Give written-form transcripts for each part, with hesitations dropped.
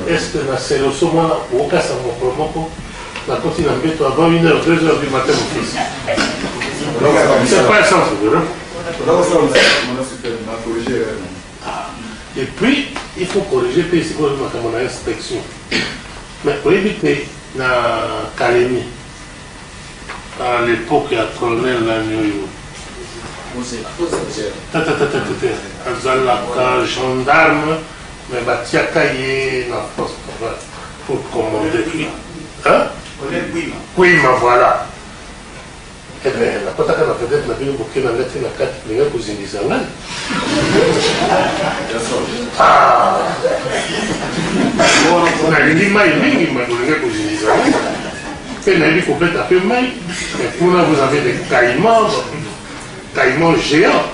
Est ce que na seloso mwana okasa mokolo moko nakoti na mbeto avant 1 heure, 2 heures du matin, mon fils? C'est pas un centre de repos. Ah. Et puis il faut corriger mpe sikoyo makambo na inspection. Mais oyebi te, na Kalemi, à l'époque ya colonel nani oyo, tatatatata, azalaka gendarme, mais batiaka ye na force pour commander, hein? Kuima, voilà. Eh bien, nakotaka na vedette na bino, boke na ngai te na kati, ndenge kozindisa ngai. Ah! Nalingi mai mingi, mais bolingi kozindisa ngai mpe nayebi kobeta mpe mai. Mais kuna vous avez des caïmans, caïmans géants.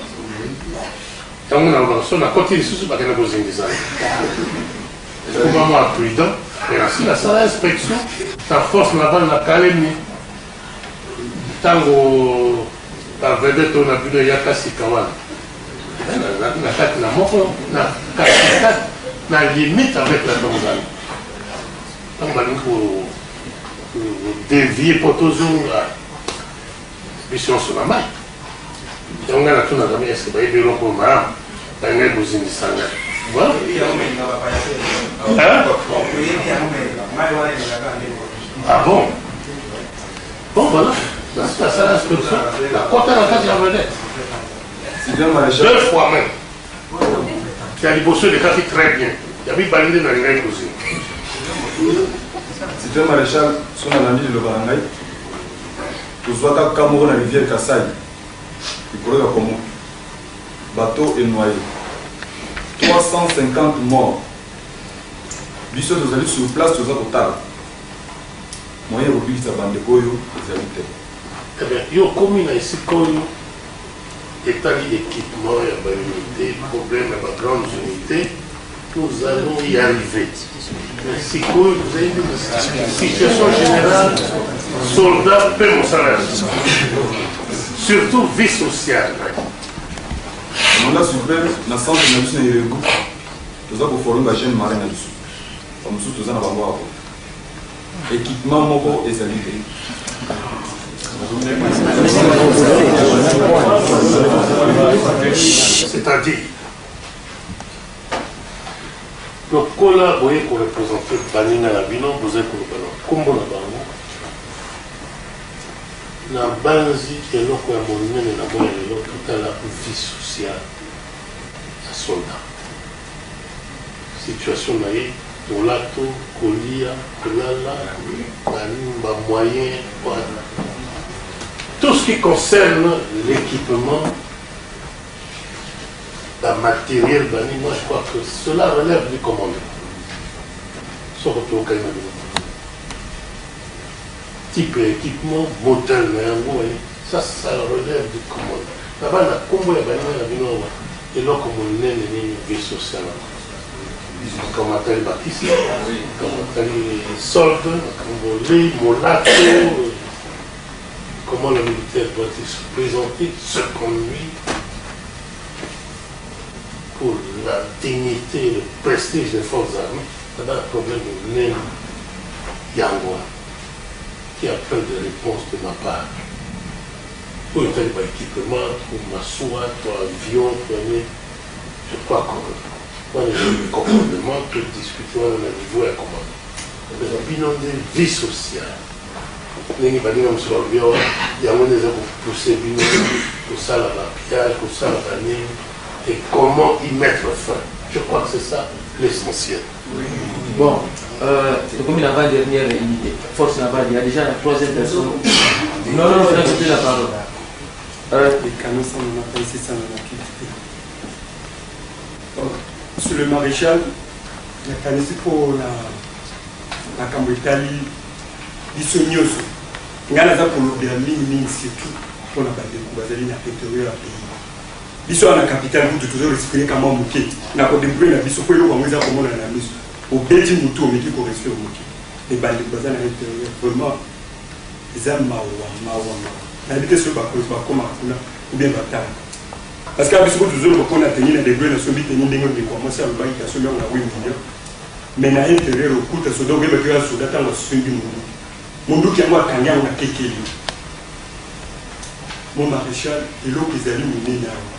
Yango nalobaka, so nakoti lisusu, bakende kozindisa ngai. Ekoma mwa prudent. Mais nasi nasala inspection na force navale na Kalemi, ntango bavedette oyo na bino eyaka sika wana. Nazalaki na kati na moko na katikati na limite avec la Tanzanie, ntango balingi kodévier mpo tozonga biso nyonso na mai. Yango ngai natunaka: mais est-ce bayebi eloko oyo malamu balingai kozindisa ngai? Voilà. Hein? Ah bon, bon, voilà, nasala inspection, nakota na kati ya vedette deux fois même. Ya liboso elekaki très bien, ya mibale nde nalingaki kozela. Citoyen maréchal, so nalandi liloba na ngai, tozwaka ka moko na rivière Kasai, likolo ya Congo, bateau enoyé, 350 morts. Biso tozali sur place, toza kotala, moyen ya kobikisa bandeko oyo ezali te. Eh bien, yo okomi na esika oyo etali équipement ya baunité, problème ya bagrandes unités, nous allons y arriver. Mais sikoyo tozali nde na situation générale, soldat mpe mosala ya surtout vie sociale. Commandant suprême, na centre na biso na Iregu, toza koforme bajeune marin na biso. Bamosusu toza na bango awa, équipement moko ezali te. C'est-à-dire, lokola boye koreprésente baninga na bino, bozali koloba na nkombo na bango, na banzi eloko ya monene na moya lelo, totala vie sociale ya soldat, situation na ye, molato, kolia, kolala, bamoyen, tout ce qui concerne l'équipement, bamatériel bani. Moi, je crois que cela relève du commandement. Soko tokani na bino, type ya équipement, modèle na yango, ça, ça relève du commandement. Na bana nkombo ya baninga na bino awa, eloko monene nini? Vie sociale, makambo atali bakisi, makambo atali solde, makambo lei, molato, comment le militaire doit-il se présenter, se conduire pour la dignité et le prestige des forces armées. C'est un problème monene yango wana qui appelle des réponses de ma part. Oyo etali baéquipement, to masuwa, to avion, to nini, je crois que wana ezali commandement, to discute wana na niveau ya commandement. Bino nde vie sociale, ndenge baninga mosusu balobi awa, yango nde eza kopousse bino kosala bapillage, kosala banini, et comment y mettre fin. Je crois que c'est ça l'essentiel. Bon, comme l'avant-dernière unité, force navale, il y a déjà la troisième personne. Non, non, non, je la parole. Les canons 196, 198. Donc, sur le maréchal, nakanisi mpo na makambo etali biso nyonso. Ngai naza kolobela mingimingi surtout mpona bandeko bazali na intérieur ya pays. Biso wana na capitale kutu tozorespire ka mwa moke na kodébrouille na biso, mpo eloko yango eza komonana na miso, obeti motu, omeki korespire moke. Mais bandeko baza na intérieur, vraiment eza mawa, mawa, mawa. Nayebi te soki bakonzi bakomaka kuna ou bien batanga, parce que biso kutu tozoloba mpona tenue na débrouille, nasombi tenue ndenge ndeko ya mwasi alobaki, asombi yango na 8 million. Mais na interieur okuta soda, okoyeba ke oyo soda ntango asimbi monduki, monduki yango akangi yango na kekeli. Mon maréchal, eloko ezali monene awa,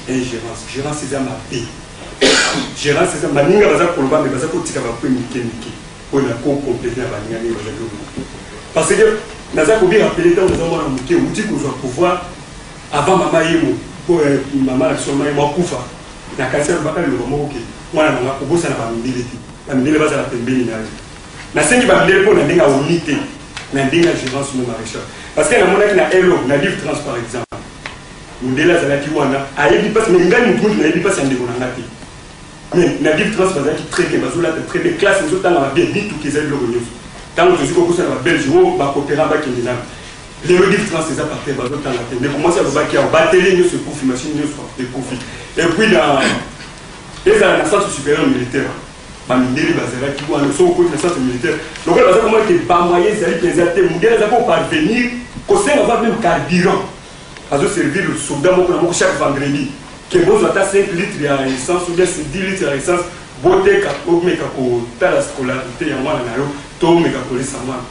ingérence. Gérance eza mabe, gérance eza baninga baza koloba, me baza kotika bapoint mike mike oyo na kocompléter na baninga ndenge bazali koloba, parce que naza kobi rappeler ntango naza mwana moke, outi kozwa pouvoir avant mama Yemo, po mama na biso, mama Yemo akufa. Na kanisi alobaka liloba moko ke mwana na nga, kobosana bamindele te, bamindele bazala pembeni na yo. Nasengi bamindele mpo na ndenge aoni te, na ndenge ya gérance, mon maréchal, parce que namonaki na elo na livre trans par exemple, mondele azalaki wana, ayebi mpasi, mais ngai motu mutu nayebi mpasi ya ndeko na nga te. Mais na livre trans bazalaki très bien, bazolata très bien, classe ezotangama bien, mituka ezali, biloko nyonso. Ntango tozwi kokosana babelge oyo bacoopérant bakende nano, lelo livre trans eza par terre, bazotanga te. Ndeko mwasi alobaki awa, batele nyonso ekufi, machine nyonso ekufi. Et puis na ezala na centre supérieur militaire, bamindele bazalaki wana. Soki okoti na centre militaire, lokola baza komona ke bamoyen ezali mpenza te, mondele aza koparvenir kosenga va même carburant, azoservir soldat moko na moko chaque vendredi ke bozwa ata 5 litres ya essence ou bien 10 litres ya essence, boteka, omeka kotala scolarité ya mwana na yo to omeka kolesa mwana.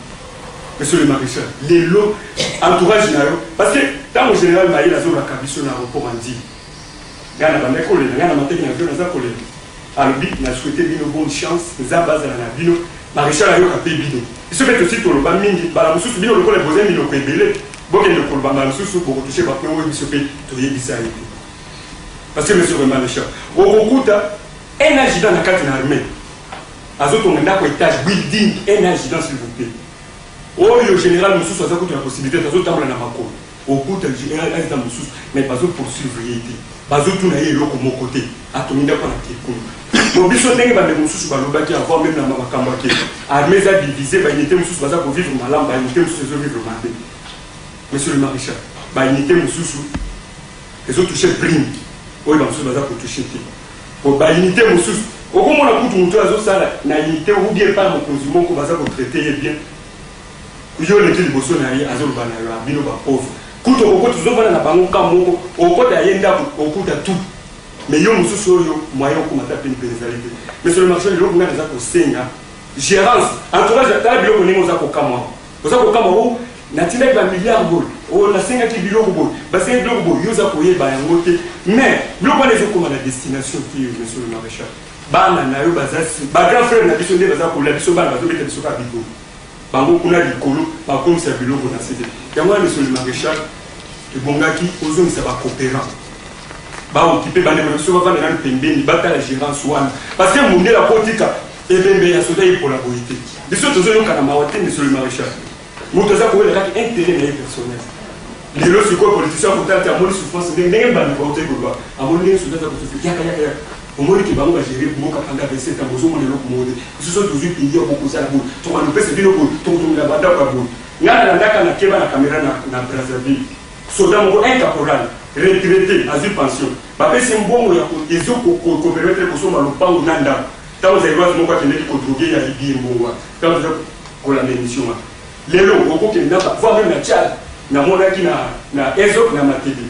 Monsieur le maréchal, lelo entourage na yo, parce que ntango général Mayele azolaka biso na aéroport andi, ngai na bandaki kolela, ngai na mateki na bino, naza kolela. Alobi: "Na souhaite bino bonne chance, Nzambe azala na bino." Maréchal ayoka mpe bino. Biso mpe tosi toloba mingi, mbala mosusu bino lokola boza minoko ebele, bokende koloba, mbala mosusu bokotoucher bapoint oyo biso mpe toyebisa ye te. Parce que, monsieur le maréchal, okokuta un adjudant na kati na armée azotonga ndako étage, building. Un adjudant, s'il vous plaît, oyo général mosusu aza kutu na possibilité, azotambola na makolo. Okuta adjudant mosusu, mais bazopoursuivre ye te, bazotuna ye eloko moko te, atongi ndako na kekunu. Bo biso ndenge bandeko mosusu balobaki avant, même na makambo ake armée eza divise, baunité mosusu baza kovivre malamu, baunité mosusu ezovivre mabe. Monsieur le maréchal, baunité mosusu ezotoucher prime oyo bamosusu baza kotoucher te. Po baunité mosusu, okomona kutu motu azosala na unité ou bien par mokonzi moko, baza kotraiter ye bien, yo oleki liboso na ye, azoloba na yo: "Bino bapauvre." Kutu okokota, ozovanda na bango ka moko, okota ye ndako, okuta tout, mais yo mosusu oyo moyen okoma ta pene pene ezali te. Monsieur le maréchal, eloko ngai naza kosenga, gérance, entourage. Tala biloko ndenge oza kokamwa, oza kokamwa o natindaki bamilliard boye, o nasengaki biloko boye, basengaki biloko boye, yo oza koyeba yango te, mais biloko wana ezokoma na destination te. Monsieur le maréchal, bana na yo baza bagrand frère na biso nde baza kolia biso, bana bazobeta biso kaka biloko, bango kuna likolo bakomisa biloko na se te. Yango wana, monsieur le maréchal, ebongaki ozongisa bacoopérant, baokipe bandeko na biso, bavanda nanu pembeni, batala gérance wana, parce que mondele akotika ebembe ya soda epola boye te. Biso tozoyoka na mawa te. Monsieur le maréchal, moto aza koyela kaka intérêt na ye personnel. Lelo sikoyo politicien akotala te, amoni souffrance ndenge ndenge bandeko autaki koloba, amoni ndenge soda aza kosouffrir, yaka yaka yaka, omoni ke bango bagérer mboka pendant 27 ans, bozomona eloko moko te. Biso so tozwi pays ya bokozala boye, tokobanda opesa bino boye, tokotongela bandako ya boye. Ngai nalandaka na keba na caméra na Brazzaville, soda moko, un caporal retraité, azwi pension, bapesi mbongo ya ezokopermettre kosomba lopango na ndako. Ntango zairoise moko akendeki kodroguer ya libi ye mbongo wana. Ntango toza kolanda émission wana lelo, okokende na voire même na Tchad, namonaki na Ezok na Matete,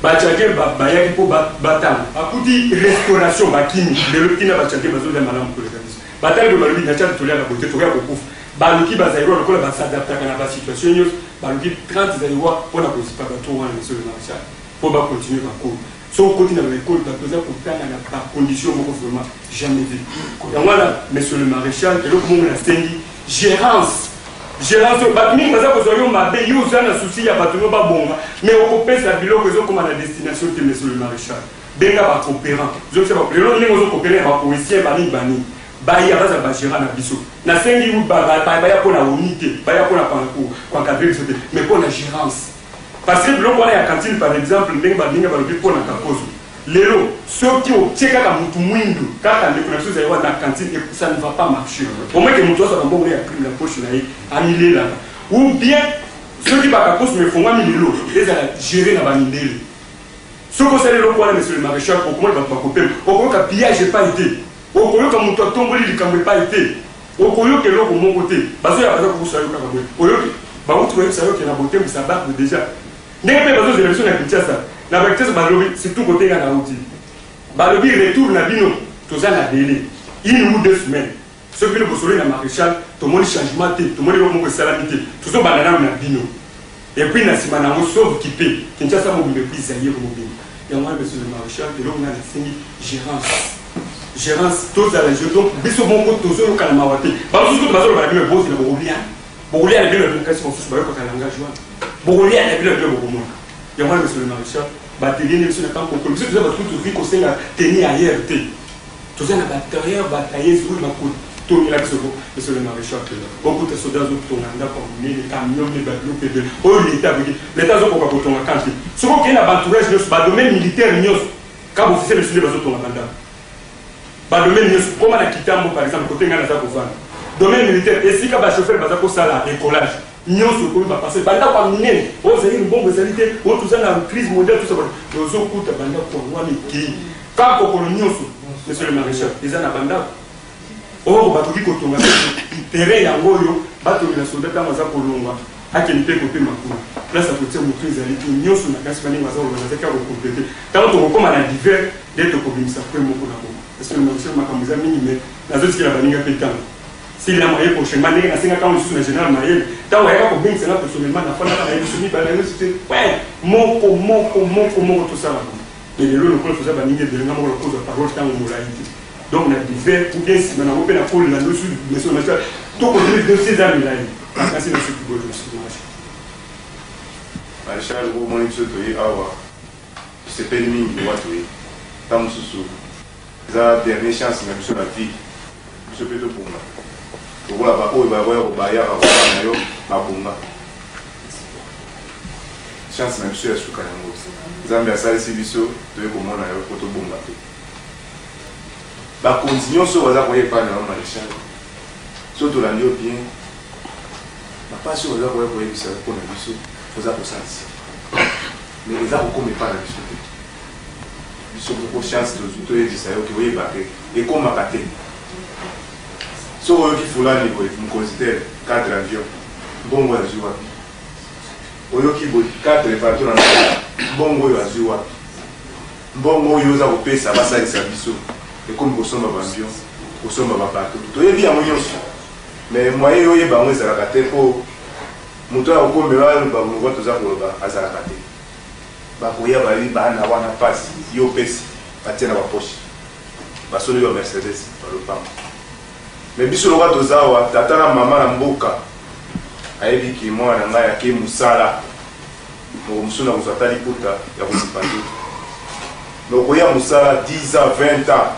batchadien bayaki mpo batanga, bakuti restauration, bakimi. Lelo ntina batchadien bazolia malamu koleka biso. Batali boye, balobi: "Na Tchad toliaka boye te, tokoya kokufa." Baluki bazaïrois, lokola basadaptaka na basituation nyonso, baluki 30 zaïrois mpona kozipa bato wana, monsieur le maréchal, mpo bacontinuer bacours. So okoti na baekole, bato eza kotanga na bacondition moko vraiment jamais vu. Yango wana, monsieur le maréchal, eloko moko nasengi, gérance. Gérance oyo bato mingi baza kozwa yo mabe, yo oza na souci ya bato no babonga, mais okopesa biloko ezokóma na destination te. Monsieur le maréchal, benga bacoopérant, ozokisa lelo ndenge ozocoopérer na bapolicier, banini banini, baya bazala bagérant na biso. Nasengi baya mpo na oni te, baya mpona koencadrer biso te, mais mpo na gérance, parce que biloko wana ya cantine par exemple, ndenge baninga balobi mpo na kakozo, lelo soki otie kaka mutu mwindu, kaka ndeko na biso ezali wana na cantine, ça ne va pas marcher. Au moins ke mutu azwaka mbongo ya prime na poche na ye, amilelaka. Ou bien soki bakakoso efongwami lelo, ezala géré na bamindele. Soki osali eloko wana, monsieur le maréchal, okomona bato bakopema, okoyoka pillage epai te, okoyoka moto atomboli likambo epai te, okoyoka eloko moko te. Bazoya, baza kokosa yo kaka boye, oyoki bauti koyebisa yo ke na botembisa bato déjà, ndenge mpe bazozela biso na Kinshasa. Na bakinshasa balobi, surtout kotenga na uti, balobi retour na bino toza na délai une ou 2 semaines. Soki bino bosololi na Marechal, tomoni changement te, tomoni eloko moko esalami te, tozobanda nanu na bino. Et puis na sima na yango sauve qui peut, Kinshasa mobimba et puis Zaïre mobimba. Yango wana monsieur le Marechal, eloko ngai nasengi gerance. Gerance, tozala je donc biso moko tozoyokana mawa te. Ba mosusu kutu bazoloba na bino bozela bokolia. Bokolia na bino na bino kasi mosusu bayokaka langage wana. Bokolia na bino na bino bokomona. Yango wana monsieur le Marechal, ba atelier nde biso na camp Kokolo, biso toza bato kutu tokoki kosenga tenue ailleurs te. Toza na ba tailleurs, ba tailleuses oyo bakotongela biso ko monsieur le maréchal. Bokuta soda azotonga ndako ya monene, camion mpe ba biloko ebele oyo leta akoki. Leta azokoka kotonga camp te. Soki okei na ba entourage nyonso, ba domaine militaire nyonso, kaka ba officier misusu nde bazotonga ba ndako. Ba domaine nyonso, koma na Kitambo par exemple, kote ngai naza kovanda. Domaine militaire, esika ba chauffeur baza kosala écolage. Nyonso ekomi ba parcelle, ba ndako ya minene, oyo ezali mbongo ezali te, oyo toza na crise mondiale, tout ça, ozokuta ba ndako yango wana ekei. Ka kokolo nyonso, monsieur le maréchal, eza na ba ndako. Or bakoki kotonga terrain yango oyo batongela soldat ntango aza kolongwa akende mpe kopema kuna. Place ya kotia moto ezali te, nyonso na kasi baninga baza koloba nazaki ya kokomplete. Ntango tokokoma na divers nde tokobimisa point moko na moko. Monsieur le maréchal, makambo eza mingi mais nazotikela baninga mpe ntango. S'il y a moyen prochainement, ndenge nasengaka yango lisusu na général Mayele, ntango ayaka kobengisa nga personnellement, nafandaka na ye biso mibale na ye te point moko moko moko moko tosala boye. Mais lelo lokola toza baninga ebele, nga moko nakozwa parole ntango molai te. Donc na divers ou bien nsima nango mpe nakolela ndosi monsieur le maréchal, tokodimi dossier eza milai. Makasi na soki boye monsieur le maréchal. Maréchal, omoni biso toye awa, tosepeli mingi wa toye. Ntango mosusu eza dernier chance na biso na vie, biso mpe tobonga lokola baoyo bakoya kobayaka koba na yo babonga. Chance na biso ya suka yango Nzambe asalisi biso toye komona yo mpo tobonga mpe. Bakonzi nyonso baza koya epai na yo maréchal, so tolandi yo bien, bapasi oyo baza koya koyebisa yo mpo na biso oza kosalisa, mais eza kokoma epai na biso te. Biso moko chance tozwi toyebisa yo ke oyeba ke ekomaka te. Soki oyoki fulani boye mokonzi te cadre avion mbongo azwi wapi? Oyoki boye cadre bato na mbongo oyo azwi wapi? Mbongo oyo oza kopesa basalisa biso ekomi kosomba bambion, kosomba babato, toyebi yango nyonso, mais moyen yo oyeba yango ezalaka te, mpo moto oyo akokomela aloba moko toza koloba azalaka te. Bakoya bayebi bana wana mpasi yo opesi batie na bapoche, basombi ba Mercedes balopanga. Mais biso lokola toza awa, tata na mama na mboka ayebi ke mwana na ngai ake mosala, moko mosusu na kozwa ata liputa ya kozipa nzoto. Mais okoya mosala 10 ans 20 ans,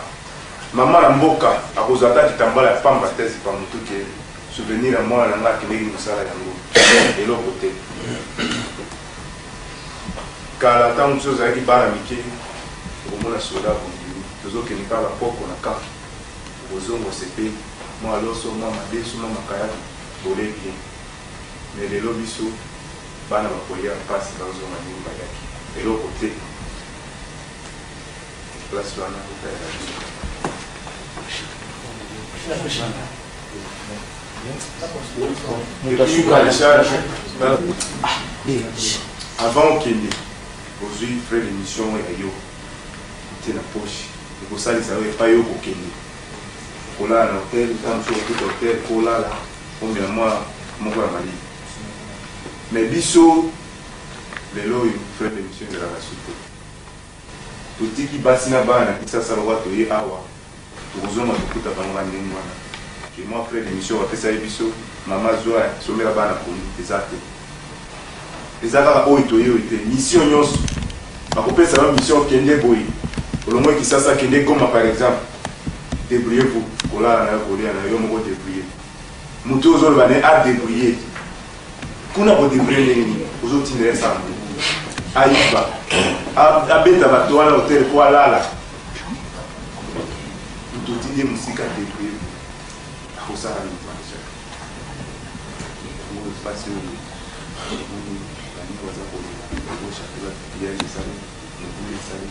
mama na mboka akozwa ata kitambala ya pamba te azipa motu ke souvenir ya mwana na ngai akendeki mosala yango eloko te. Kala ntango biso ozalaki bana mike, okomona soda abongimi, tozokende kaka bakoko na camp, okozonga osepeli, mwa loso, mwa madesu, mwa makaya, bole bien. Mais lelo biso bana bakolia mpasi, bazonga ndenge bayaki, eloko te. Place wana otalela biso. Avant okende ozwi frais de mission ya yo otie na poche, ekosalisa yo epai yo kokende kolala na hotel, ntango mosusu okuta hotel kolala omela mwa moko ya malili. Mais biso lelo oyo frais de mission ezalaka su te, totiki basi na bana na Kinshasa lokola toye awa, tokozonga tokuta bango ba ndenge wana ke mwa frais de mission bapesaki biso, mama zwa sombela bana pondu, eza te. Eza kaka oyo toye oyo te, mission nyonso bakopesa yo mission, kende boye, olongwe Kinshasa kende Goma par exemple, débrouillez-vous, kolala na yo kolia na yo moko débrouiller. Moto oyo ozoloba ne a débrouiller kuna, kodébrouiller ndenge nini? Ozotindela ye sala ayiba, abeta bato wana hotel po alala, moto otindi ye mosika, débrouiller, akosala nini? Maréchal, yango mpasi oyo omoni baninga baza kolela, gauche à droite, pillage esali, mobulu esali.